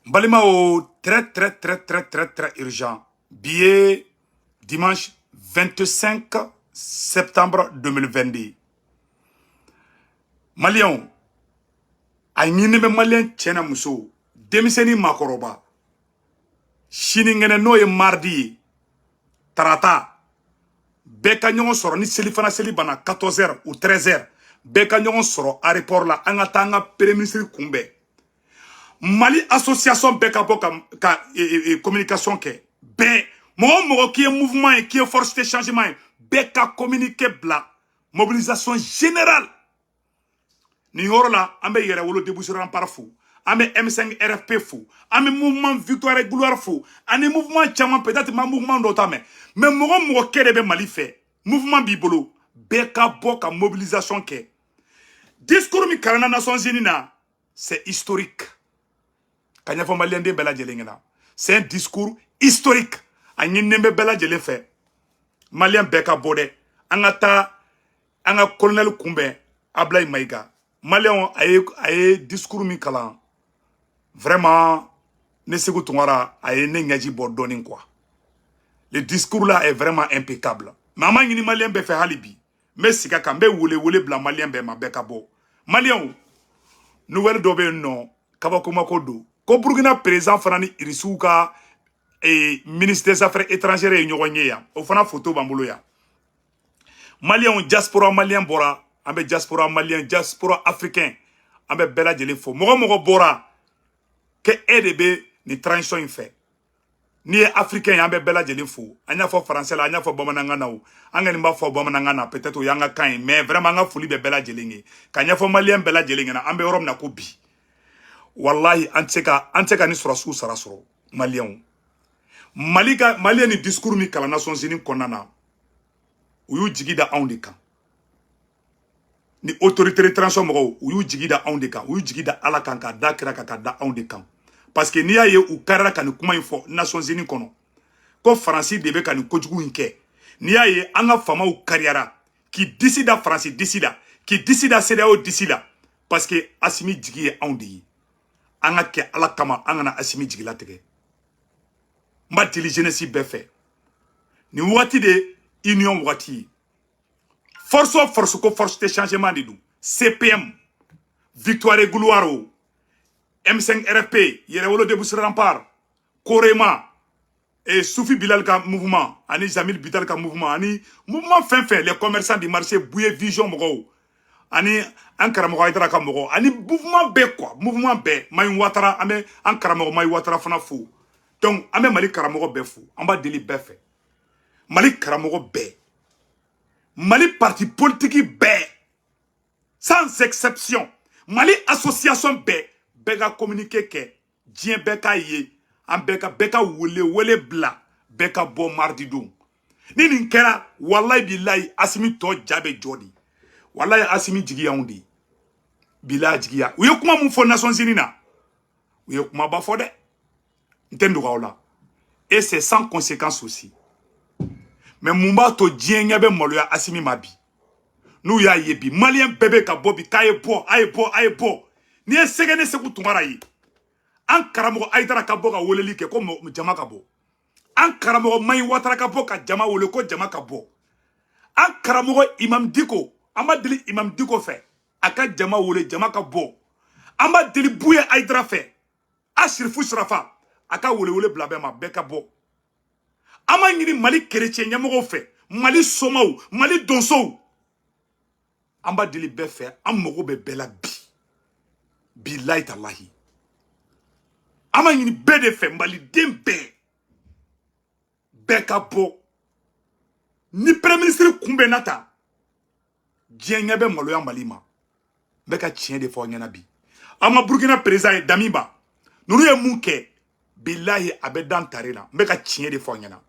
N balimaw, très très très très très très urgent. Bi ye dimanche 25 septembre 2022. Maliyɛnw, a ɲininen bɛ maliyɛn cɛ na muso, denmisɛnnin, maakɔrɔba, sinikɛnɛ, n'o ye mardi ye, tarata, bɛɛ ka ɲɔgɔn sɔrɔ ni selifana seli banna, 14 heures ou 13 heures, bɛɛ ka ɲɔgɔn sɔrɔ aéroport la. An ka taa an ka premier ministre kunbɛn. Mali association bɛɛ ka bɔ ka communication kɛ. Bɛɛ, mɔgɔ o mɔgɔ k'i ye mouvement ye, k'i ye force de changement ye, bɛɛ ka communiqué bila, mobilisation générale. Nin yɔrɔ la, an bɛ Yɛrɛwolo Debout sur Rempart fo, an bɛ M5 RFP fo, an bɛ mouvement Victoire et Gloire fo, ani mouvement caman. Peut-être ma mouvement dɔ ta mɛn, mais mɔgɔ o mɔgɔ kɛ de bɛ Mali fɛ, mouvement b'i bolo, bɛɛ ka bɔ ka mobilisation kɛ. Discours min kalanna Nations Unies na, c'est historique. Ka ɲɛfɔ maliyɛnden bɛɛ lajɛlen ɲɛna, c'est un discours historique. A ɲininen bɛ bɛɛ lajɛlen fɛ, maliyɛn bɛɛ ka bɔ dɛ, an ka taa an ka colonel kunbɛn, Ablaye Mayiga. Maliyɛnw, a ye discours min kalan, vraiment, ne Segu Tunkara, a ye ne ɲɛji bɔ dɔɔnin quoi. Le discours là est vraiment impeccable. Mais an b'a ɲini maliyɛn bɛɛ fɛ hali bi, n bɛ sigi a kan, n bɛ wele wele bila maliyɛn bɛɛ ma, bɛɛ ka bɔ. Maliyɛnw, nouvelle dɔ bɛ yen nɔ, kabakomako don, ko Burukina président fana ni Irisiw ka ministre des Affaires étrangères ye ɲɔgɔn ye yan. O fana photo b'an bolo yan. Maliyɛnw, diaspora maliyɛn bɔra. An bɛ diaspora maliyɛn, diaspora africain, an bɛ bɛɛ lajɛlen fo. Mɔgɔ mɔgɔ bɔra k'e e de bɛ nin transition in fɛ, n'i ye africain ye, an bɛ bɛɛ lajɛlen fo. An y'a fɔ français la, an y'a fɔ bamanankan na, o an kɔni b'a fɔ bamanankan na, peut-être o y'an ka kan ye, mais vraiment, an ka foli bɛ bɛɛ lajɛlen ye. Ka ɲɛfɔ maliyɛn bɛɛ lajɛlen ɲɛna, an bɛ yɔrɔ min na ko bi, wallahi, an tɛ se ka ni sɔrɔsiw sara sɔrɔ. Maliyɛnw, Mali ka maliyɛn ni discours min kalan Nations Unies kɔnɔna na, u y'u jigi da anw de kan. Ni autorité de transition mɔgɔw, u y'u jigi da anw de kan, u y'u jigi da Ala kan, ka da kira kan, ka da anw de kan, parce que n'i y'a ye u karila ka nin kuma in fɔ Nations Unies kɔnɔ ko Faransi de bɛ ka nin kojugu in kɛ, n'i y'a ye an ka faamaw kariyara k'i disi da Faransi disi la, k'i disi da CEDEAO disi la, parce que Asimi jigi ye anw de ye. An ka kɛ Ala kama, an kana Asimi jigi latigɛ. N b'a deli jeunesse bɛɛ fɛ, nin waati de union waati ye. Force o force ko force de changement de don, CPM, Victoire et Gloire, o M5 RFP, Yɛrɛwolo Debout sur Rempart, Korema et Soufi Bilal ka mouvement, ani Jamil Bital ka mouvement, ani mouvement fɛn fɛn, les commerçants du marché, Bouye Vision mɔgɔw, ani an karamɔgɔ Hayidara ka mɔgɔw, ani mouvement bɛɛ quoi, mouvement bɛɛ. Mayi Watara, an bɛ an karamɔgɔ Mayi Watara fana fo. Donc an bɛ Mali karamɔgɔ bɛɛ fo. An b'a deli bɛɛ fɛ, Mali karamɔgɔ bɛɛ, Mali parti politique bɛɛ sans exception, Mali association bɛɛ, bɛɛ ka communiqué kɛ, diɲɛ bɛɛ k'a ye, an bɛɛ ka wele wele bila, bɛɛ ka bɔ mardi don. Ni nin kɛra, walayi bilayi, Asimi tɔ ja bɛ jɔ de. Walayi, Asimi jigi y'anw de ye, bilayi jigiya. U ye kuma mun fɔ Nations Unies na, u ye kumaba fɔ dɛ, n tɛ ndogo aw la, et c'est sans conséquence aussi. Mais mun b'a to diɲɛ ɲɛ bɛ maloya Asimi ma bi? N'u y'a ye bi, maliyɛn bɛɛ bɛ ka bɔ bi k'a ye bɔ, a ye bɔ, a ye bɔ. N'i ye sɛgɛ ne Segu Tunkara ye, an karamɔgɔ Ayidara ka bɔ ka weleli kɛ ko jama ka bɔ, an karamɔgɔ Mayi Watara ka bɔ ka jama wele ko jama ka bɔ, an karamɔgɔ Imam Diko, an b'a deli Imam Diko fɛ, a ka jama wele, jama ka bɔ. An b'a deli Buye Ayidara fɛ, a Sirifu Sirafa, a ka wele wele bila bɛɛ ma, bɛɛ ka bɔ. An b'a ɲini Mali kerecɛn ɲɛmɔgɔw fɛ, Mali somaw, Mali donsow, an b'a deli bɛɛ fɛ, an mago bɛ bɛɛ la bi, bilayi talahi. An b'a ɲini bɛɛ de fɛ, maliden bɛɛ, bɛɛ ka bɔ. Ni premier ministre kunbɛnna ta, diɲɛ ɲɛ bɛ maloya Mali ma. N bɛ ka tiɲɛ de fɔ aw ɲɛna bi. An ma Burukina président ye, Damiba ninnu ye mun kɛ, bilahi, a bɛ dan tare la. N bɛ ka tiɲɛ de fɔ aw ɲɛna,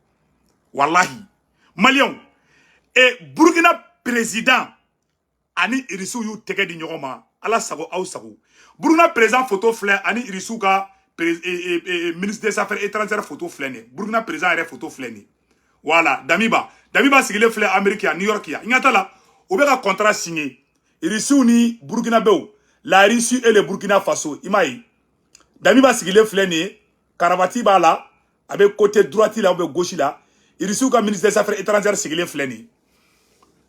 walahi. Maliyɛnw, e Burukina président ani Irisiw y'u tɛgɛ di ɲɔgɔn ma, Ala sago aw sago. Burukina président photo filɛ, ani Irisiw ka ministre des Affaires étrangères photo filɛ nin ye. Burukina président yɛrɛ photo filɛ nin ye. Voilà, Damiba, Damiba sigilen filɛ Amérique yan, New York yan. N ɲɛ t'a la, u bɛ ka contrat signé, Irisiw ni Burkinabɛw, la Russie et le Burkina Faso. I m'a ye, Damiba sigilen filɛ nin ye, cravate b'a la, a bɛ côté droite la ou bien gauche la. Irisiw ka ministre des Affaires étrangères sigilen filɛ nin ye.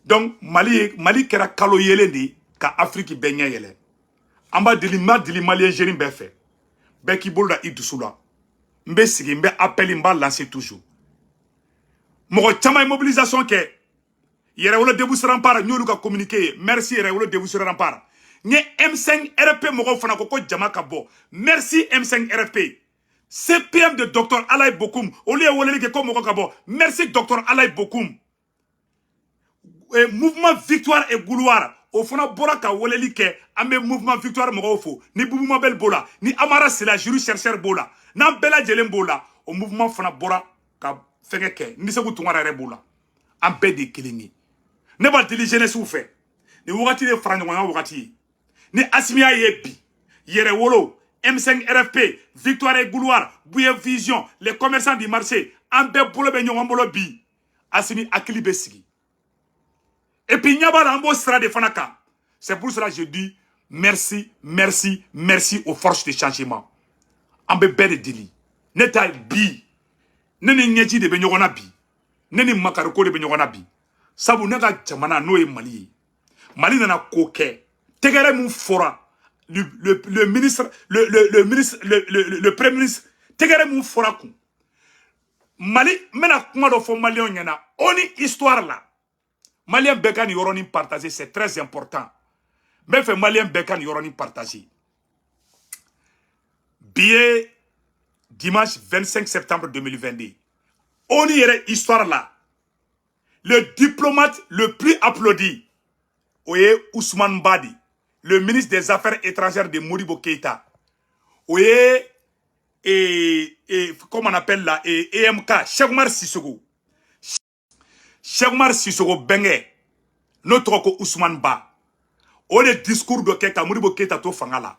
Donc Mali kɛra kalo yelen de ye ka Afrique bɛɛ ɲɛ yɛlɛ. An b'a deli, n b'a deli malien jeune bɛɛ fɛ, bɛɛ k'i bolo da i dusu la. N bɛ sigi, n bɛ appel, n b'a lancer toujours. Mɔgɔ caman ye mobilisation kɛ. Yɛrɛwolo Debout Rempart, n y'olu ka communiqué ye. Merci Yɛrɛwolo Debout Rempart. N ye M5 RP mɔgɔw fana ko jama ka bɔ. Merci M5 RP. CPM de docteur Alaye Bokoum, olu ye weleli kɛ ko mɔgɔ ka bɔ. Merci docteur Alaye Bokoum. Mouvement Victoire et Gloire, o fana bɔra ka weleli kɛ. An bɛ Mouvement Victoire mɔgɔw fo, ni Bubu Mabel b'o la, ni Amara Sila juru chercheur b'o la, n'an bɛɛ lajɛlen b'o la. O mouvement fana bɔra ka fɛngɛ kɛ, ni Segu Tunkara yɛrɛ b'o la. An bɛɛ de ye kelen ye. Ne b'a deli jeunesse fɛ, nin wagati de fara ɲɔgɔnya wagati ye. Ni Asimi y'a ye bi, Yɛrɛwolo, M5 RFP, Victoire et Gloire, Bouye Vision, les commerçants du marché, an bɛɛ bolo bɛ ɲɔgɔn bolo bi, Asimi hakili bɛ sigi. Et puis ɲɛ b'a la, an b'o sira de fana kan. C'est pour cela que je dis merci, merci, merci aux forces de changement. An bɛ bɛɛ de deli. Ne ta bi, ne ni ɲɛji de bɛ ɲɔgɔn na bi, ne ni makariko de bɛ ɲɔgɔn na bi, sabu ne ka jamana, n'o ye Mali ye, Mali nana ko kɛ. Tɛgɛrɛ mun fɔra le ministre, le ministre, le premier ministre, tɛgɛrɛ mun fɔra kun Mali, n bɛna kuma dɔ fɔ maliyɛnw ɲɛna. O ni histoire la, maliyɛn bɛɛ ka nin yɔrɔnin partager, c'est très important. N bɛ fɛ maliyɛn bɛɛ ka nin yɔrɔnin partager. Bi ye dimanche 25 septembre 2022. ONU yɛrɛ histoire la, le diplomate le plus applaudi, o ye Ousmane Ba de, le ministre des Affaires étrangères de Modibo Keïta. O ye et comment on appelle là, et EMK, Cheikh Oumar Sissoko, Cheikh Oumar Sissoko bɛnkɛ, n'o tɔgɔ ko Ousmane Ba, o de discours dɔ kɛ ka Modibo Keïta to fanga la.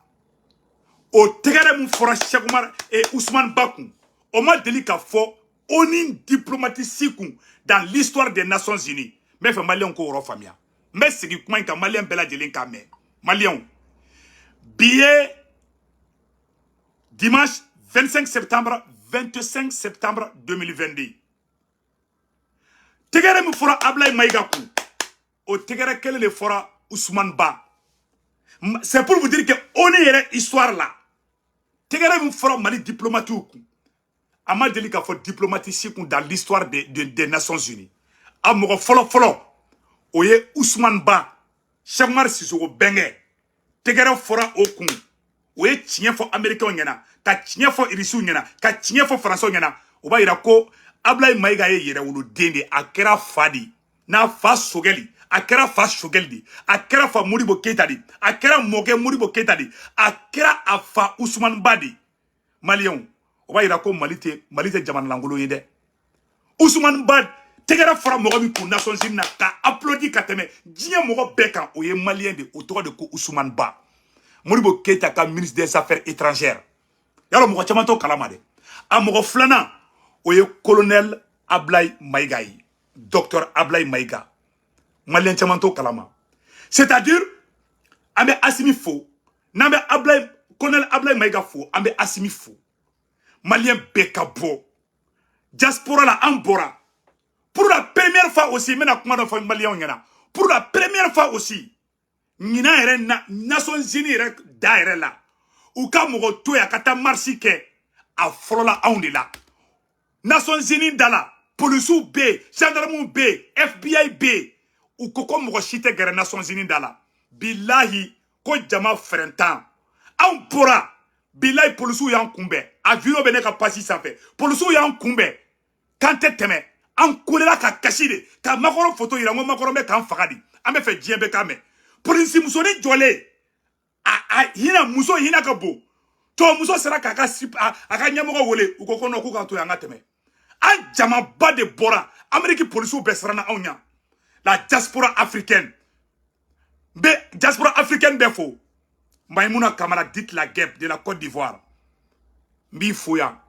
O tɛgɛrɛ mun fɔra Cheikh Oumar et Ousmane Ba kun, o ma deli ka fɔ ONU diplomate si kun dans l'histoire des Nations Unies. N bɛ fɛ maliyɛnw k'o yɔrɔ faamuya. N bɛ segin kuma in kan, maliyɛn bɛɛ lajɛlen k'a mɛn. Maliyɛnw, bi ye dimanche 25 septembre, 25 septembre 2022. Tɛgɛrɛ min fɔra Ablaye Maïga kun, o tɛgɛrɛ kelen de fɔra Ousmane Ba. C'est pour vous dire que ONU yɛrɛ histoire la, tɛgɛrɛ min fɔra Mali diplomatew kun, a ma deli k'a fɔ diplomate si kun dans l'histoire des Nations Unies. A mɔgɔ fɔlɔ fɔlɔ, o ye Ousmane Ba, Cheikh Oumar Sissoko bɛnkɛ. Tɛgɛrɛ fɔra o kun. O ye tiɲɛ fɔ américains ɲɛna, ka tiɲɛ fɔ irisiw ɲɛna, ka tiɲɛ fɔ faransɛw ɲɛna. O b'a yira ko Ablaye Maïga ye yɛrɛwoloden de. A kɛra fa de n'a fa Sogɛli, a kɛra fa Sogɛli de, a kɛra fa Modibo Keïta de, a kɛra mɔkɛ Modibo Keïta de, a kɛra a fa Ousmane Ba de. Maliyɛnw, o b'a yira ko Mali tɛ jamana lankolon ye dɛ. Ousmane Ba, tɛgɛrɛ fɔra mɔgɔ min kun Nations Unies na ka applaudi ka tɛmɛ diɲɛ mɔgɔ bɛɛ kan, o ye maliyɛn de, o tɔgɔ de ko Ousmane Ba, Modibo Keïta ka ministre des Affaires étrangères. Yalɔ mɔgɔ caman t'o kalama dɛ. A mɔgɔ filanan, o ye colonel Ablaye Maïga ye, docteur Ablaye Maïga. Maliyɛn caman t'o kalama. C'est-à-dire an bɛ Asimi fo, n'an bɛ Ablaye, colonel Ablaye Maïga fo, an bɛ Asimi fo. Maliyɛn bɛɛ ka bɔ diaspora la. An bɔra pour la première fois aussi. N bɛna kuma dɔ fɔ maliyɛnw ɲɛna. Pour la première fois aussi, ɲinan yɛrɛ na, Nations Unies yɛrɛ da yɛrɛ la, u ka mɔgɔ to yan ka taa marche kɛ, a fɔlɔla anw de la. Nations Unies da la, polisiw bɛ yen, gendarmew bɛ yen, FBI bɛ yen. U ko ko mɔgɔ si tɛ gɛrɛ Nations Unies da la. Bilahi, ko jama fɛrɛntan, anw bɔra. Bilahi, polisiw y'an kunbɛn. A vidéo bɛ ne ka page sanfɛ. Polisiw y'an kunbɛn k'an tɛ tɛmɛ. An kolela ka kasi de ka Macron photo yira. N ko Macron bɛ k'an faga de. An bɛ fɛ diɲɛ bɛɛ k'a mɛn. Polisi musonin jɔlen, a hinɛ, muso hinɛ ka bon. Tubabumuso sera k'a ka a ka ɲɛmɔgɔ wele. U ko ko non, k'u k'an to yen, an ka tɛmɛ. An jamaba de bɔra. Amérique polisiw bɛɛ siranna anw ɲɛ. La diaspora africaine, n bɛ diaspora africaine bɛɛ fo. Maïmouna Kamara, dite la guêpe de la Côte d'Ivoire, n b'i fo yan.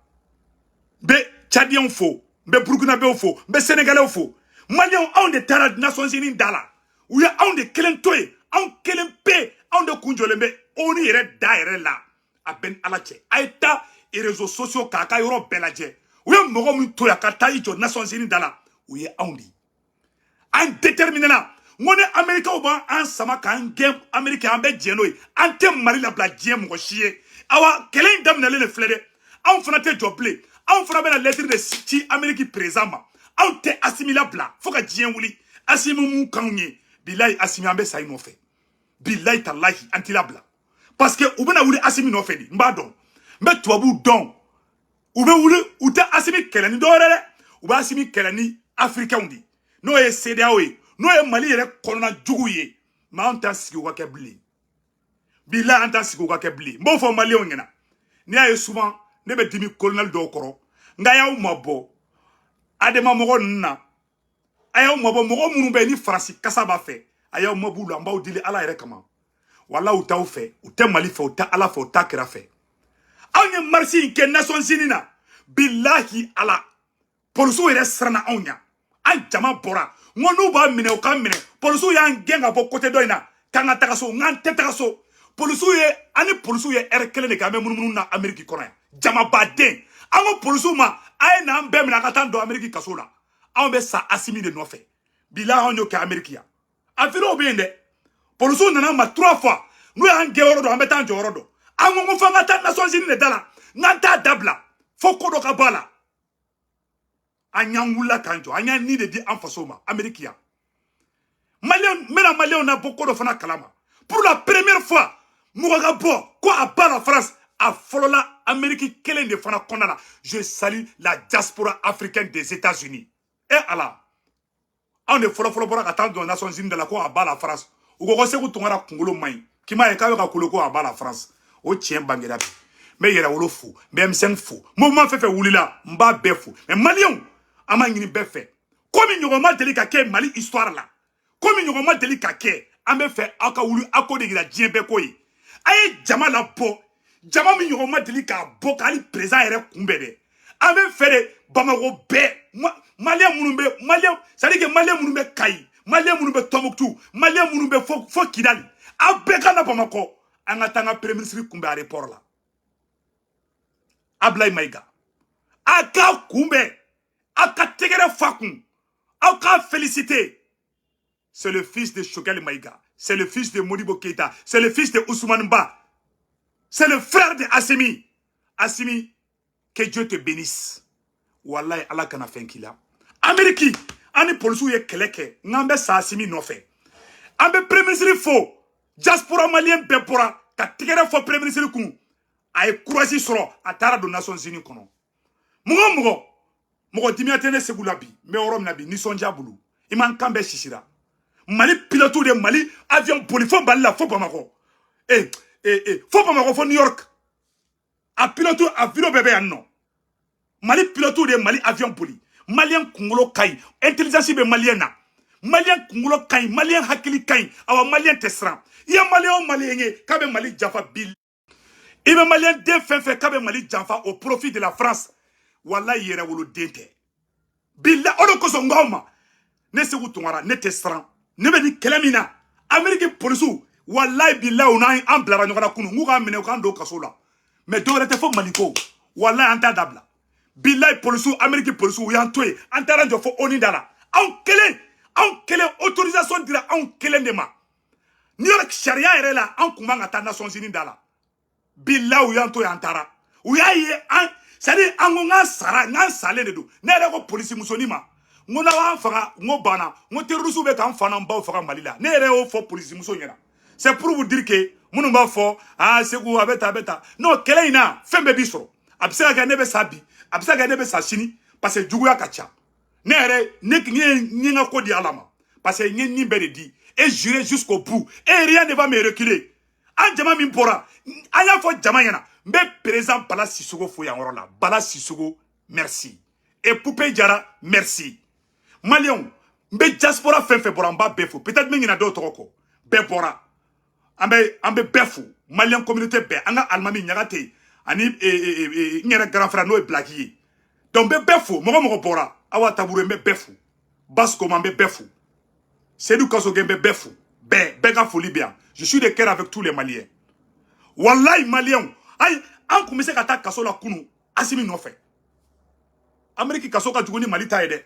N bɛ Tchadiens fo, n bɛ Burkinabéw fo, n bɛ Sénégalais fo. Maliyɛnw, anw de taara Nations Unies da la. U ye anw de kelen to yen, anw kelen pe, anw de kun jɔlen bɛ ONU yɛrɛ da yɛrɛ la. A bɛ ni Ala cɛ, a ye taa réseaux sociaux k'a ka yɔrɔ bɛɛ lajɛ. U ye mɔgɔ min to yan ka taa i jɔ Nations Unies da la, o ye anw de ye. An déterminé na. N ko ni Américains b'an sama k'an gɛn Amérique, an bɛ jɛn n'o ye. An tɛ Mali labila diɲɛ mɔgɔ si ye. Awa, kɛlɛ in daminɛlen de filɛ dɛ. Anw fana tɛ jɔ bilen. Anw fana bɛna lettre de ci Amérique président ma. Anw tɛ Asimi labila fo ka diɲɛ wuli. Asimi mun k'anw ye? Bilayi, Asimi, an bɛ sa i nɔfɛ. Bilayi talahi, an t'i labila, parce que u bɛna wuli Asimi nɔfɛ de. N b'a dɔn, n bɛ tubabuw dɔn. U bɛ wuli, u tɛ Asimi kɛlɛ ni dɔwɛrɛ dɛ, u bɛ Asimi kɛlɛ ni Africains de, n'o ye CEDEAO ye, n'o ye Mali yɛrɛ kɔnɔna jugu ye. Mais anw t'a sigi u ka kɛ bilen. Bilayi, an t'a sigi u ka kɛ bilen. N b'o fɔ Maliyɛnw ɲɛna. N'i y'a ye, souvent ne bɛ dimi colonel dɔw kɔrɔ, nka y'aw mabɔ Adema mɔgɔ ninnu na. A y'aw mabɔ mɔgɔ minnu bɛ yen ni Faransi kasa b'a fɛ, a y'aw mab'u la. N b'aw deli Ala yɛrɛ kama. Wala u t'aw fɛ, u tɛ Mali fɛ, u tɛ Ala fɛ, u t'a kira fɛ. Anw ye marche in kɛ Nations Unies na. Bilahi Ala, polisiw yɛrɛ siranna anw ɲɛ. An jama bɔra. N ko n'u b'a minɛ, u k'a minɛ. Polisiw y'an gɛn ka bɔ côté dɔ in na k'an ka taga so. N k'an tɛ taga so. Polisiw ye an ni polisiw ye heure kelen de kɛ, an bɛ munumunu na Amérique kɔnɔ yan, jamabaden. An ko polisiw ma: a ye n'an bɛɛ minɛ, a ka taa don Amérique kaso la. Anw bɛ sa Asimi de nɔfɛ. Bilahi, anw y'o kɛ Amérique yan. A vidéo bɛ yen dɛ. Polisiw nana an ma trois fois. N'u y'an gɛn yɔrɔ dɔn, an bɛ taa an jɔyɔrɔ dɔn. An ko f'an ka taa Nations Unies de da la. N'an t'a dabila fo ko dɔ ka bɔ a la. An y'an wulila k'an jɔ, an y'an ni de di an faso ma Amérique yan. Maliyɛn, n bɛna Maliyɛnw na bɔ ko dɔ fana kalama. Pour la première fois, mɔgɔ ka bɔ ko à bas la France, a fɔlɔla Amérique kelen de fana kɔnɔna la. Je salue la diaspora africaine des États-Unis. E Ala, anw de fɔlɔfɔlɔ bɔra ka taa don Nations Unies de la ko à bas la France. U ko ko Segu Tunkara kunkolo man ɲi, k'i m'a ye k'a bɛ ka kolo ko à bas la France. O tiɲɛ bangera bi. N bɛ Yɛrɛwolo fo, n bɛ M5 fo, mouvement fɛn fɛn wulila, n b'a bɛɛ fo. Mais Maliyɛnw, an b'a ɲini bɛɛ fɛ, komi ɲɔgɔn ma deli ka kɛ Mali histoire la, komi ɲɔgɔn ma deli ka kɛ, an bɛ fɛ aw ka wuli, aw k'o de yira diɲɛ bɛɛ ko ye. A ye jama labɔ, jama min ɲɔgɔn ma deli k'a bɔ k'hali président yɛrɛ kunbɛn dɛ. An bɛ fɛ de Bamakɔ bɛɛ, Maliyɛn minnu bɛ, Maliyɛn, c'est à dire que Maliyɛn minnu bɛ Kayi, Maliyɛn minnu bɛ Tɔnbukutu, Maliyɛn minnu bɛ fo Kidali, aw bɛɛ ka na Bamakɔ, an ka taa an ka premier ministre kunbɛn aéroport la. Ablaye Mayiga, a k'a kunbɛn, aw ka tɛgɛrɛ fa kun, aw k'a féliciter. C'est le fils de Choguel Maïga, c'est le fils de Modibo Keïta, c'est le fils de Ousmane Ba, c'est le frère de Assimi. Assimi, que Dieu te bénisse. Wallahi, Ala kana fɛn k'i la. Amérique, an ni polisiw ye kɛlɛ kɛ, n'an bɛ sa Assimi nɔfɛ. An bɛ premier ministre fo. Diaspora malien bɛɛ bɔra ka tɛgɛrɛ fɔ premier ministre kun. A ye courage sɔrɔ, a taara don Nations Unies kɔnɔ. Mɔgɔ o mɔgɔ, mɔgɔ dimiya tɛ ne Segu la bi. N bɛ yɔrɔ min na bi, nisɔndiya bolo. I man kan bɛɛ sisira. Mali pilote de Mali avion boli fo Mali la, fo Bamakɔ, fo Bamakɔ, fo New York. A pilote, a vidéo bɛɛ bɛ yan nɔ. Mali pilote de Mali avion boli. Maliyɛn kunkolo ka ɲi, intelligence bɛ Maliyɛn na. Maliyɛn kunkolo ka ɲi, Maliyɛn hakili ka ɲi. Awa, Maliyɛn tɛ siran. I ye Maliyɛn o Maliyɛn ye k'a bɛ Mali janfa bi, i bɛ Maliyɛn den fɛn fɛn k'a bɛ Mali janfa au profit de la France, walayi, yɛrɛ woloden tɛ. Bila o de kosɔn n k'aw ma, ne Segu Tunkara, ne tɛ siran. Ne bɛ nin kɛlɛ min na, Amérique polisiw, walayi bilayi, u n'an an bilara ɲɔgɔn na kunun. N k'u k'an minɛ, u k'an don kaso la. Mais dɔwɛrɛ tɛ, fo Maliko. Walayi, an t'a dabila. Bilayi, polisiw, Amérique polisiw, u y'an to yen, an taara jɔ fo ONU da la. Anw kelen, anw kelen, autorisation dira anw kelen de ma. New York sariya yɛrɛ la, an kun man ka taa Nations Unies da la. Bilayi, u y'an to yen, an taara. U y'a ye an, c'est à dire an ko n k'an sara, n k'an salen de don. Ne yɛrɛ ko polisi musonin ma, n ko n'aw y'an faga, n ko banna. N ko terroriste bɛ k'an fa n'an baw faga Mali la. Ne yɛrɛ y'o fɔ polisi muso ɲɛna. C'est pour vous dire que minnu b'a fɔ: ah, Segu, a bɛ tan, a bɛ tan. Non, kɛlɛ in na, fɛn bɛɛ b'i sɔrɔ. A bɛ se ka kɛ ne bɛ sa bi, a bɛ se ka kɛ ne bɛ sa sini, parce que juguya ka ca. Ne yɛrɛ, ne ye n ka ko di Ala ma, parce que n ye nin bɛɛ de di et j'irai jusqu'au bout et rien ne va me reculer. An jama min bɔra, an y'a fɔ jama ɲɛna. N bɛ président Bala Sisoko fo yan yɔrɔ la. Bala Sisoko, merci. Et Poupée Jara, merci. Maliyɛnw, n bɛ diaspora fɛn fɛn bɔra, n b'a bɛɛ fo. Peut-être n bɛ ɲinɛ dɔw tɔgɔ kɔ. Bɛɛ bɔra, an bɛ bɛɛ fo. Maliyɛn communauté bɛɛ, an ka alimami Ɲagate ani n yɛrɛ grand frère, n'o ye Bilaki ye. Donc n bɛ bɛɛ fo. Mɔgɔ mɔgɔ bɔra, Awa Tabure, n bɛ bɛɛ fo. Basikoma, n bɛ bɛɛ fo. Seydou Kasoge, n bɛ bɛɛ fo. Bɛɛ bɛɛ ka foli bɛ yan. Je suis de cœur avec tous les Maliens. Wallahi, Maliens, Ayi, an kun bɛ se ka taa kaso la kunu Asimi nɔfɛ. Ameriki kaso ka jugu ni Mali ta ye dɛ.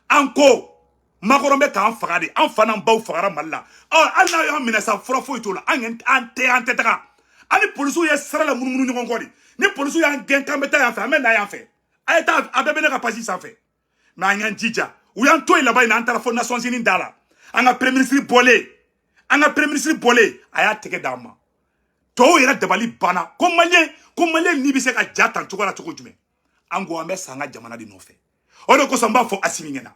An ko Macron bɛ k'an faga de. An fa n'an baw fagara Mali la. Ɔ, hali n'a y'an minɛ sa, fura foyi t'o la. An tɛ taga. An ni polisiw ye sira la munumunu ɲɔgɔn kɔ de. Ni polisiw y'an gɛn k'an bɛ taa yan fɛ, an bɛ na yan fɛ. A ye taa, a bɛɛ bɛ ne ka page sanfɛ. Mais an y'an jija, u y'an to yen. Laban in na, an taara fo Nations Unies da la. An ka premier ministre bɔlen, an ka premier ministre bɔlen, a y'a tɛgɛ d'an ma. Tɔw yɛrɛ dabali banna ko malien ni bɛ se ka ja tan cogo la cogo jumɛn? An ko an bɛ sa an ka jamana de nɔfɛ. O de kosɔn n b'a fɔ Asimi ɲɛna,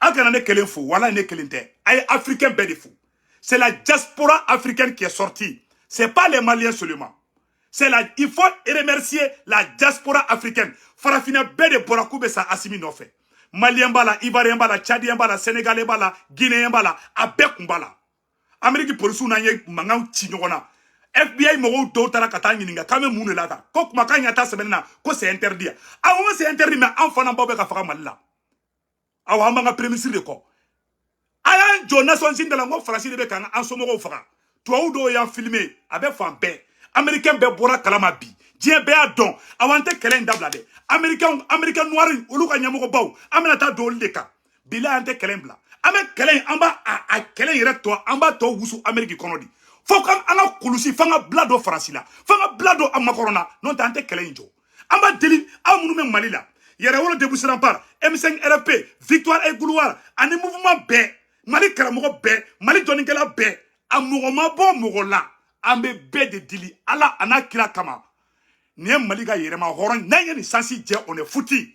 an kana ne kelen fo, wala ne kelen tɛ, a ye africain bɛɛ de fo. C'est la diaspora africaine qui est sortie, c'est pas les Maliens seulement. C'est la il faut remercier la diaspora africaine. Farafinna bɛɛ de bɔra k'u bɛ sa Asimi nɔfɛ. Malien b'a la, ivoirien b'a la, tchadien b'a la, sénégalais b'a la, guinéen b'a la, a bɛɛ kun b'a la. Amérique polisiw n'an ye mankan ci ɲɔgɔn na. FBI mɔgɔw dɔw taara ka taa ɲininka k'an bɛ mun de la tan, ko kumakan ɲɛ ta sɛbɛnni na ko c'est interdit. Awɔ, ko c'est interdit, mais an fana baw bɛ ka faga Mali la. Awɔ, an b'an ka premier ministre de kɔ. A y'an jɔ Nations Unies da la, n ko Faransi de bɛ k'an an somɔgɔw faga. Tubabu dɔw y'an filmer, a bɛ fan bɛɛ. Américain bɛɛ bɔra kalama bi, diɲɛ bɛɛ y'a dɔn. Awɔ, an tɛ kɛlɛ in dabila dɛ. Américain, américain noir, olu ka ɲɛmɔgɔbaw, an bɛna taa don olu de kan. Bilahi, an tɛ kɛlɛ in bila. An bɛ kɛlɛ in, an b'a a kɛlɛ in yɛrɛ tɔ, an b'a tɔ wusu Amérique kɔnɔ de, fo ka an ka kulusi, f'an ka bila dɔ Faransi la, f'an ka bila dɔ a Macron na. N'o tɛ, an tɛ kɛlɛ in jɔ. An b'a deli, aw minnu bɛ Mali la, Yɛrɛwolo Debout sur Rempart, M5 RFP, Victoire et Gloire, ani mouvement bɛɛ, Mali karamɔgɔ bɛɛ, Mali dɔnnikɛla bɛɛ, a mɔgɔ ma bɔ mɔgɔ la, an bɛ bɛɛ de deli Ala a n'a kira kama. Nin ye Mali ka yɛrɛma hɔrɔn. N'an ye nin chance jɛ, on est foutu.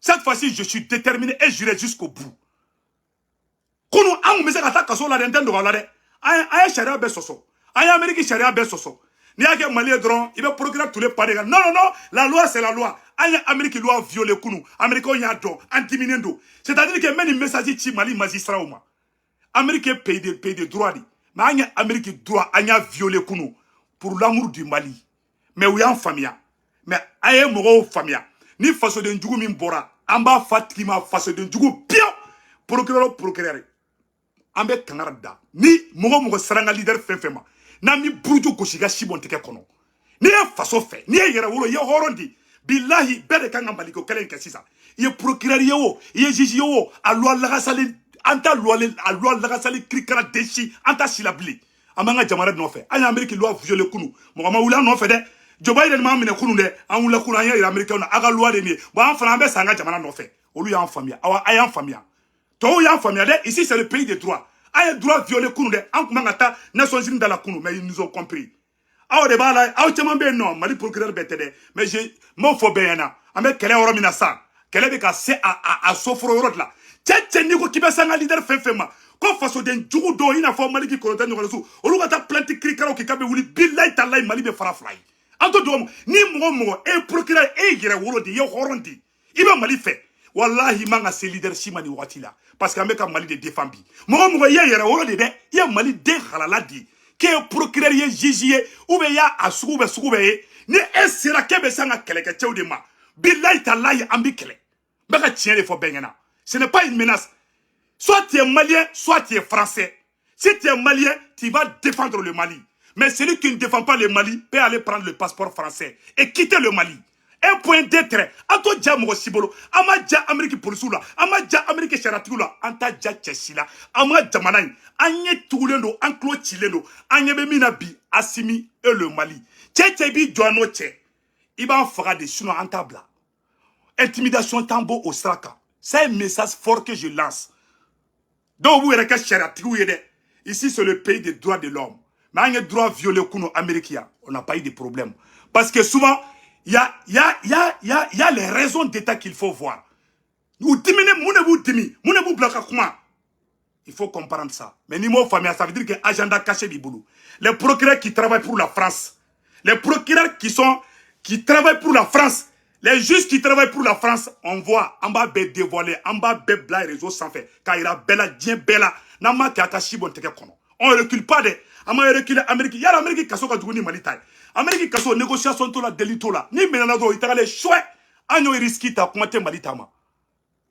Cette fois-ci, je suis déterminé et j'irai jusqu'au bout. Kunu, an kun bɛ se ka taa kaso la dɛ. N tɛ nɔgɔ la dɛ. An ye sariya bɛɛ sɔsɔ, an ye Amérique sariya bɛɛ sɔsɔ. N'i y'a kɛ Mali ye dɔrɔn, i bɛ procureur tule pa de kan. Non, non, non, la loi, c'est la loi. An ye Amérique loi violé kunu, américains y'a dɔn, an diminen don. C'est à dire que n bɛ nin message ci Mali magistrat ma. Amérique ye pays de droit de, mais an ye Amérique droit, an y'a violé kunu pour l'amour du Mali. Mais u y'an faamuya, mais a ye mɔgɔw faamuya. Ni fasoden jugu min bɔra, an b'a fa tigi ma fasoden jugu piyan. Procureur o procureur, an bɛ kangari da ni mɔgɔ mɔgɔ sera an ka leader fɛn fɛn ma, n'an bɛ buruju gosi i ka si bɔn tigɛ kɔnɔ. N'i ye faso fɛ, n'i ye yɛrɛ wolo, i ye hɔrɔn di, bilahi, bɛɛ de kan ka Maliko kɛlɛ in kɛ sisan. I ye procureur ye o, i ye juge ye o, a loi lagasali, an ta loi, a loi lagasali kirikara den si, an ta si la bilen. An b'an ka jamana nɔfɛ. An ye Amérique loi violé kunu, mɔgɔ ma wuli an nɔfɛ dɛ. Joe Biden m'an minɛ kunu dɛ. An wulila kunu, an y'a yira américain na, aw ka loi de nin ye. Bon, an fana, an bɛ sa an ka jamana nɔfɛ. Olu y'an faamuya. Awa, a y'an faamuya, tɔw y'an faamuya dɛ. Ici, c'est le pays des droits. An ye droit violé kunu dɛ. An kun man ka taa Nations Unies da la kunu, mais ils nous ont compris. Aw de b'a la, aw caman bɛ yen nɔ, Mali procureur bɛɛ tɛ dɛ. Mais je n b'o fɔ bɛɛ ɲɛna, an bɛ kɛlɛ yɔrɔ min na sisan, kɛlɛ bɛ ka se a soforo yɔrɔ de la. Cɛ cɛ, n'i ko k'i bɛ se an ka leader fɛn fɛn ma, ko fasoden jugu dɔw, i n'a fɔ Maliki kɔnɔntɔn ɲɔgɔnna, olu ka taa plainte kirikaraw kɛ k'a bɛ wuli, bilayi talayi, Mali bɛ fara fila ye. An to dɔgɔ ni mɔgɔ mɔgɔ, e ye procureur, e ye yɛrɛ wolo de, i ye hɔrɔn de, i bɛ Mali fɛ, walahi, man ka se leadership ma nin wagati la, parce que an bɛ ka Mali de défend bi. Mɔgɔ mɔgɔ, i ye yɛrɛ wolo de dɛ, i ye Mali den halala de, k'e ye procureur ye, juge ye, ou bien y'a a sugu bɛɛ sugu bɛɛ ye, ni e sera k'e bɛ se an ka kɛlɛkɛcɛw de ma, bilayi talayi, an bi kɛlɛ. N bɛ ka tiɲɛ de fɔ bɛɛ ɲɛna. Ce n'est pas une menace. Soit tu es malien, soit tu es français. Si tu es malien, tu vas défendre le Mali, mais celui qui ne défend pas le Mali peut aller prendre le passeport français et quitter le Mali. Un point, deux traits. An t'o ja mɔgɔ si bolo. An ma ja Amérique polisiw la, an ma ja Amérique sariyatigiw la, an t'a ja cɛ si la. An ma jamana in, an ɲɛ tugulen don, an tulo cilen don. An ɲɛ bɛ min na bi, Asimi et le Mali. Cɛ cɛ, i b'i jɔ an n'o cɛ, i b'an faga de, sinon an t'a bila. Intimidation t'an bɔ o sira kan. C'est un message fort que je lance. Dɔw b'u yɛrɛ kɛ sariyatigiw ye dɛ. Ici, c'est le pays des droits de l'homme, mais an ye droit violé kunu Amérique yan, on n'a pas eu de problème, parce que souvent il y a, il y, a, il y, a, il y, a, il y a les raisons d'État qu'il faut voir. U diminen, mun de b'u dimi, mun de b'u bila ka kuma? Il faut comprendre ça. Mais ni m'o faamuya, ça veut dire que agenda caché b'i bolo. Les procureurs qui travaillent pour la France, les procureurs qui travaillent pour la France, les juges qui travaillent pour la France, on voit, an b'a bɛɛ dévoiler, an b'a bɛɛ bila réseau sanfɛ k'a yira bɛɛ la, diɲɛ bɛɛ la. N'an m'a kɛ, a ka si bɔn tɛgɛ kɔnɔ. On recule pas dɛ. An ma reculer Amérique. Yala Amérique kaso ka jugu ni Mali ta ye? Amérique kaso, négociation t'o la, deli t'o la. Ni minɛna dɔrɔn, i tagalen suɛ. An y'o risque ta, kuma tɛ Mali ta ma.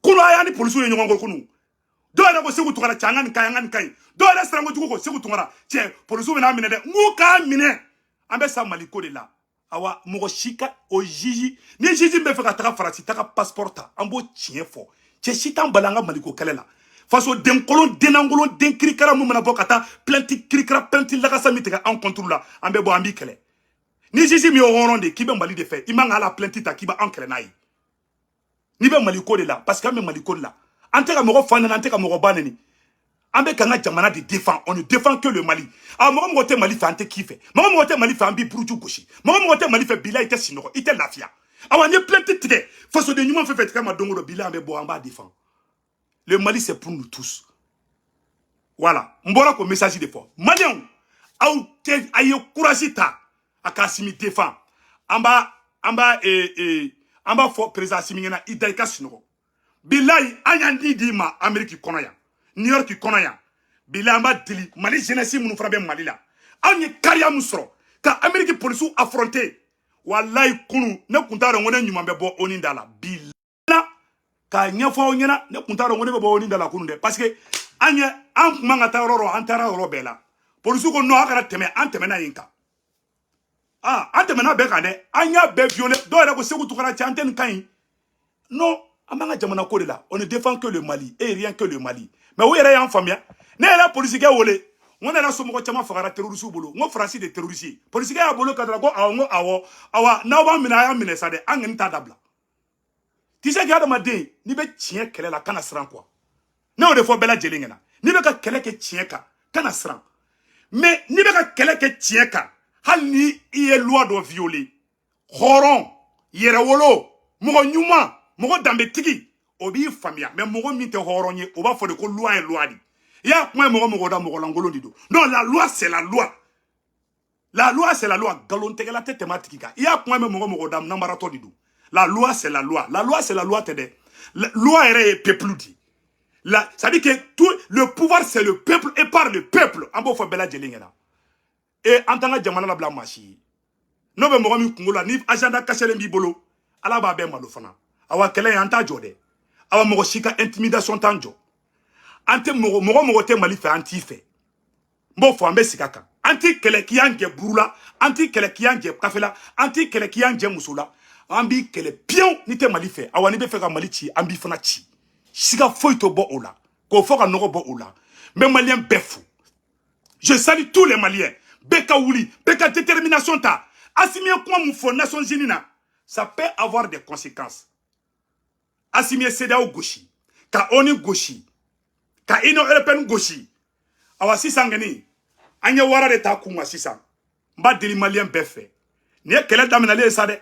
Kunu, a y'a ni polisiw ye ɲɔgɔn kɔ kunu. Dɔw yɛrɛ ko Segu Tunkara, cɛ, an ka nin ka ɲi, an ka nin ka ɲi. Dɔw yɛrɛ siran kojugu ko Segu Tunkara, cɛ, polisiw bɛna minɛ dɛ. N k'u k'a minɛ. An bɛ sa Mali ko de la. Awa, mɔgɔ si ka o juge ni juge bɛ fɛ ka taga Faransi taga passeport ta, an b'o tiɲɛ fɔ. Cɛ si t'an bali an ka Maliko kɛlɛ la. Faso den kolon, dennankolon, den kirikara mun mana bɔ ka taa plainte kirikara, plainte lagasa min tigɛ an contre la, an bɛ bɔ, an b'i kɛlɛ. Ni juge min ye hɔrɔn de k'i bɛ Mali de fɛ, i man ka ala plainte ta k'i bɛ an kɛlɛ n'a ye. N'i bɛ Mali ko de la, parce que an bɛ Mali ko de la, an tɛ ka mɔgɔ fa nɛni, an tɛ ka mɔgɔ ba nɛni, an bɛ k'an ka jamana de défend. On ne défend que le Mali. A mɔgɔ mɔgɔ tɛ Mali fɛ, an tɛ k'i fɛ. Mɔgɔ mɔgɔ tɛ Mali fɛ, an b'i buruju gosi. Mɔgɔ mɔgɔ tɛ Mali fɛ, bila i tɛ sinɔgɔ, i tɛ lafiya. Awa, n ye plainte tigɛ fasoden ɲuman fɛn fɛn tigɛ ma don o don, bila an bɛ bɔ, an b'a défend. Le Mali, c'est pour nous tous. Voilà, n bɔra k'o message de fɔ. Maliyɛnw, aw tɛ a ye courage ta a ka Assimi défend. An b'a fɔ président Assimi ɲɛna, i da i ka sunɔgɔ. Bilayi, an y'an di d'i ma Amérique kɔnɔ yan, New York kɔnɔ yan. Bilayi, an b'a deli Mali jeunesse minnu fana bɛ Mali la, anw ye kariya min sɔrɔ ka Amérique polisiw affronter, walayi, kunu ne kun t'a dɔn ko ne ɲuman bɛ bɔ ONU da la. Bilayi, k'a ɲɛfɔ aw ɲɛna, ne kun t'a dɔn ko ne bɛ bɔ ONU da la kunu dɛ, parce que an ye an kun man ka taa yɔrɔ o yɔrɔ, an taara yɔrɔ bɛɛ la. Polisiw ko non, a kana tɛmɛ. An tɛmɛna yen kan. Ah, an tɛmɛna bɛɛ kan dɛ, an y'a bɛɛ violer. Dɔw yɛrɛ ko Segu Tunkara cɛ, an tɛ nin kan ɲi. Non, an b'an ka jamana ko de la. On ne défend que le Mali et rien que le Mali. Mais u yɛrɛ y'an faamuya. Ne yɛrɛ polisikɛ wele, n ko ne yɛrɛ somɔgɔ caman fagara terroriste bolo, n ko Faransi de terroriste ye. Polisikɛ y'a bolo ka dara ko awɔ. N ko awɔ. Awa, n'aw b'an minɛ, a y'an minɛ sa dɛ, an kɔni t'a dabila. Tu sais que adamaden, n'i bɛ tiɲɛ kɛlɛ la, kana siran quoi. Ne y'o de fɔ bɛɛ lajɛlen ɲɛna. N'i bɛ ka kɛlɛ kɛ tiɲɛ kan, kana siran. Mais n'i bɛ ka kɛlɛ kɛ tiɲɛ kan, hali ni i ye loi dɔ violer, hɔrɔn, yɛrɛwolo, mɔgɔ ɲuman, mɔgɔ danbetigi, o b'i faamuya. Mais mɔgɔ min tɛ hɔrɔn ye, o b'a fɔ de ko loi ye loi de. I y'a kuma ye mɔgɔ mɔgɔ da, mɔgɔ lankolon de don. Non, la loi, c'est la loi. La loi, c'est la loi. Nkalontigɛla tɛ tɛmɛ a tigi kan. I y'a kuma mɛn mɔgɔ mɔgɔ da, namaratɔ de don. La loi, c'est la loi. La loi, c'est la loi tɛ dɛ. Loi yɛrɛ ye peuple de la, c'est à dire que tout le pouvoir, c'est le peuple et par le peuple. An b'o fɔ bɛɛ lajɛlen ɲɛna. E an t'an ka jamana labila maa si ye. N'o bɛ mɔgɔ min kunkolo la, ni agenda cachélen b'i bolo, Ala b'a bɛɛ malo fana. Awa, kɛlɛ in, an t'a jɔ dɛ. Awa, mɔgɔ si ka intimidation t'an jɔ. An tɛ mɔgɔ mɔgɔ mɔgɔ tɛ Mali fɛ, an t'i fɛ. N b'o fɔ, an bɛ sigi a kan. An t'i kɛlɛ k'i y'an jɛ buru la, an t'i kɛlɛ k'i y'an jɛ kafe la, an t'i kɛlɛ k'i y'an jɛ muso la. An b'i kɛlɛ piyewu n'i tɛ Mali fɛ. Awa, n'i bɛ fɛ ka Mali ci, an b'i fana ci. Siga foyi t'o bɔ o la, k'o fɔ ka nɔgɔ bɔ o la. N bɛ Maliyɛn bɛɛ fo. Je salue tous les Maliens. Bɛɛ ka wuli, bɛɛ ka détermination ta. Assimi ye kuma mun fɔ Nations Unies na, ça peut avoir des conséquences. Assimi ye CEDEAO gosi, ka ONU gosi, ka Union européenne gosi. Awa, sisan kɔni, an ye wara de ta kun kan sisan. N b'a deli Maliyɛn bɛɛ fɛ, nin ye kɛlɛ daminɛlen ye sa dɛ.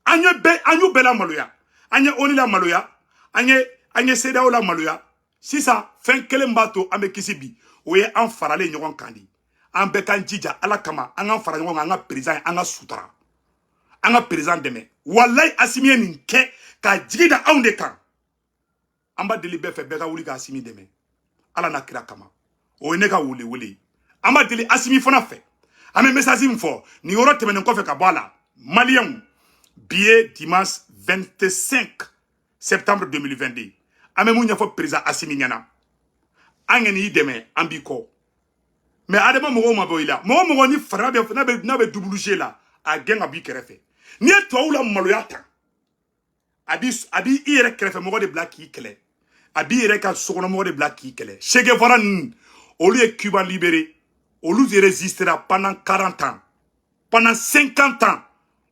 An ye bɛɛ, an y'u bɛɛ la maloya. An ye ONU la maloya, an ye CEDEAO la maloya. Sisan, fɛn kelen b'a to an bɛ kisi bi, o ye an faralen ɲɔgɔn kan de. An bɛɛ k'an jija Ala kama, an k'an fara ɲɔgɔn kan, an ka président ye, an ka sutura, an ka président dɛmɛ. Walayi, Assimi ye nin kɛ k'a jigi da anw de kan. An b'a deli bɛɛ fɛ, bɛɛ ka wuli ka Assimi dɛmɛ Ala n'a kira kama. O ye ne ka wele wele ye. An b'a deli Assimi fana fɛ. An bɛ message min fɔ nin yɔrɔ tɛmɛnen kɔfɛ ka bɔ a la, Maliyɛnw, bi ye dimanche 25 septembre 2022. An bɛ mun ɲɛfɔ président Assimi ɲɛna? An kɔni y'i dɛmɛ, an b'i kɔ. Mais adama mɔgɔw ma bɔ i la. Mɔgɔ mɔgɔ ni fara bɛ n'a bɛ double G la, a gɛn ka b'i kɛrɛfɛ. N'i ye tubabuw la maloya ta, a b'i i yɛrɛ kɛrɛfɛ mɔgɔ de bila k'i kɛlɛ, a b'i yɛrɛ ka sokɔnɔmɔgɔ de bila k'i kɛlɛ. Che Guevara ninnu, olu ye Cuba libéré, olu résistera pendant 40 ans, pendant 50 ans.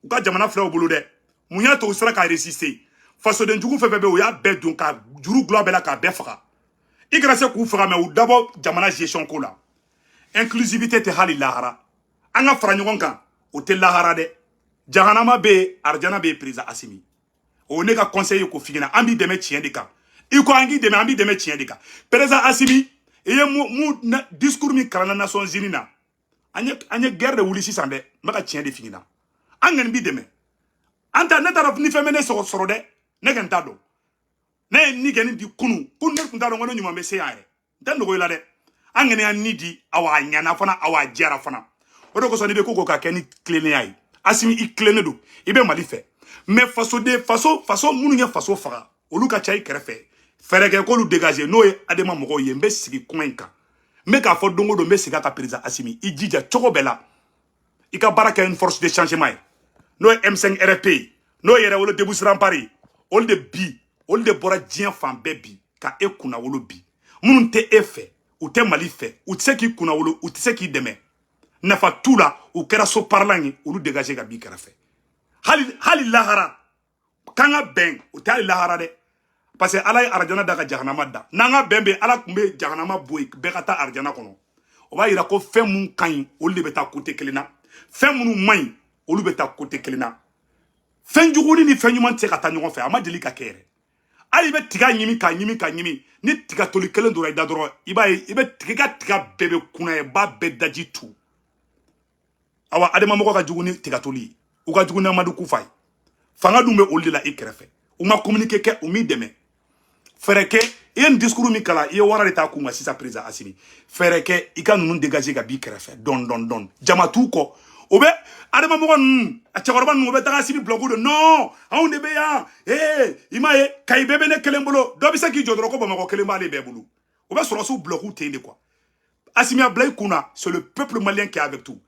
U ka jamana filɛ u bolo dɛ. Mun y'a to u sera ka résister? Fasoden jugu fɛn fɛn bɛ yen, u y'a bɛɛ don ka juru gulɔ bɛɛ la k'a bɛɛ faga. I kana se k'u faga, mɛ u dabɔ jamana gestion ko la. Inclusivité tɛ hali lahara. An ka fara ɲɔgɔn kan, o tɛ lahara dɛ. Jahanama bɛ yen, arijana bɛ yen. Président Assimi, o ye ne ka conseil ye k'o f'i ɲɛna. An b'i dɛmɛ tiɲɛ de kan. I ko an k'i dɛmɛ, an b'i dɛmɛ tiɲɛ de kan. Président Assimi, i ye mu discours min kalanna Nations Unies na, an ye guerre de wuli sisan dɛ. N bɛ ka tiɲɛ de f'i ɲɛna. An kɔni b'i dɛmɛ. An ta ne taara ni fɛn bɛ ne sɔrɔ dɛ, ne kɔni t'a dɔn. Ne ye ni kɔni di kunu kunu, ne tun t'a dɔn ko ne ɲuman bɛ se yan yɛrɛ. N tɛ nɔgɔ i la dɛ. An kɔni y'an ni di, awa, a ɲana fana, awa, a diyara fana. O de kosɔn, n'i bɛ ko ko ka kɛ ni tilennenya ye, Assimi, i tilennen don, i bɛ Mali fɛ. Mais fasoden, faso minnu ye faso faga, olu ka ca i kɛrɛfɛ. Fɛɛrɛ kɛ k'olu dégager, n'o ye ADEMA mɔgɔw ye. N bɛ sigi kuma in kan, n bɛ k'a fɔ don o don, n bɛ segin a kan. Président Assimi, i jija cogo bɛɛ la. I ka baara kɛ une force de changement ye, n'o ye M5 RFP ye, n'o ye Yɛrɛwolo Debout Rempart ye. Olu de bi, olu de bɔra diɲɛ fan bɛɛ bi ka e kunnawolo bi. Minnu tɛ e fɛ, u tɛ Mali fɛ, u tɛ se k'i kunnawolo, u tɛ se k'i dɛmɛ, nafa t'u la, u kɛra so parlant ye, olu dégagé ka b'i kɛrɛfɛ. Hali hali lahara k'an ka bɛn, o tɛ hali lahara dɛ, parce que Ala ye arajana da ka jahanama da. N'an ka bɛn bɛ, Ala tun bɛ jahanama bɔ yen, bɛɛ ka taa arajana kɔnɔ. O b'a yira ko fɛn mun ka ɲi, olu de bɛ taa côté kelen na, fɛn minnu man ɲi, olu bɛ taa côté kelen na. Fɛn juguni ni fɛn ɲuman tɛ se ka taa ɲɔgɔn fɛ, a ma deli ka kɛ yɛrɛ. Hali i bɛ tiga ɲimi k'a ɲimi k'a ɲimi, ni tiga toli kelen donna i da dɔrɔn, i b'a ye i bɛ tiga, i ka tiga bɛɛ bɛ kunna, i b'a bɛɛ daji tu. Awa, adama mɔgɔ ka jugu ni tigatoli ye, u ka jugu ni Amadu Kufa ye. Fanga dun bɛ olu de la i kɛrɛfɛ. U ma communiqué kɛ, u m'i dɛmɛ. Fɛɛrɛ kɛ. I ye nin discours min kalan, i ye wara de ta kun kan sisan. Président Assimi, fɛɛrɛ kɛ i ka ninnu dégager ka b'i kɛrɛfɛ dɔn dɔn dɔn. Jama t'u kɔ. O bɛ adama mɔgɔ ninnu, a cɛkɔrɔba ninnu, o bɛ taga Assimi bloc de. Non, anw de bɛ yan. Ee, i m'a ye, Kayi bɛɛ bɛ ne kelen bolo. Dɔ bɛ se k'i jɔ dɔrɔn ko Bamakɔ kelen b'ale bɛɛ bolo. O bɛ sɔrɔsiw bloc ten de quoi. Assimi, a bila i kun na, c'est le peuple malien qui est avec tout.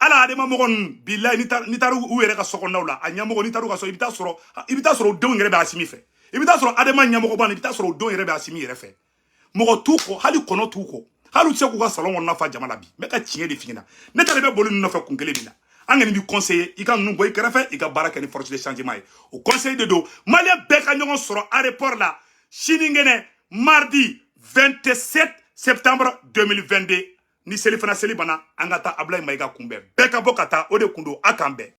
Ala adama mɔgɔ ninnu, bilayi, n'i taara u yɛrɛ ka sokɔnɔnaw la, a ɲɛmɔgɔ, n'i taara u ka so, i bɛ taa sɔrɔ u denw yɛrɛ bɛ Assimi fɛ. I bɛ taa sɔrɔ adama ɲɛmɔgɔba nin, i bɛ taa sɔrɔ u denw yɛrɛ bɛ Assimi yɛrɛ fɛ. Mɔgɔ t'u kɔ, hali kɔnɔ t'u kɔ, hali u tɛ se k'u ka salon kɔnɔna fa jama la. Bi n bɛ ka tiɲɛ de f'i ɲɛna. Ne ta de bɛ boli ninnu nɔfɛ kun kelen min na, an kɔni b'i conseiller i ka ninnu bɔ i kɛrɛfɛ, i ka baara kɛ ni force de changement ye. O conseil de don. Malien bɛɛ ka ɲɔgɔn sɔrɔ aéroport la sinikɛnɛ, mardi 27 septembre 2022. Ni seli fana seli banna, an ka taa Abulayi Mayiga kunbɛn. Bɛɛ ka bɔ ka taa, o de kun don. A k'an bɛn.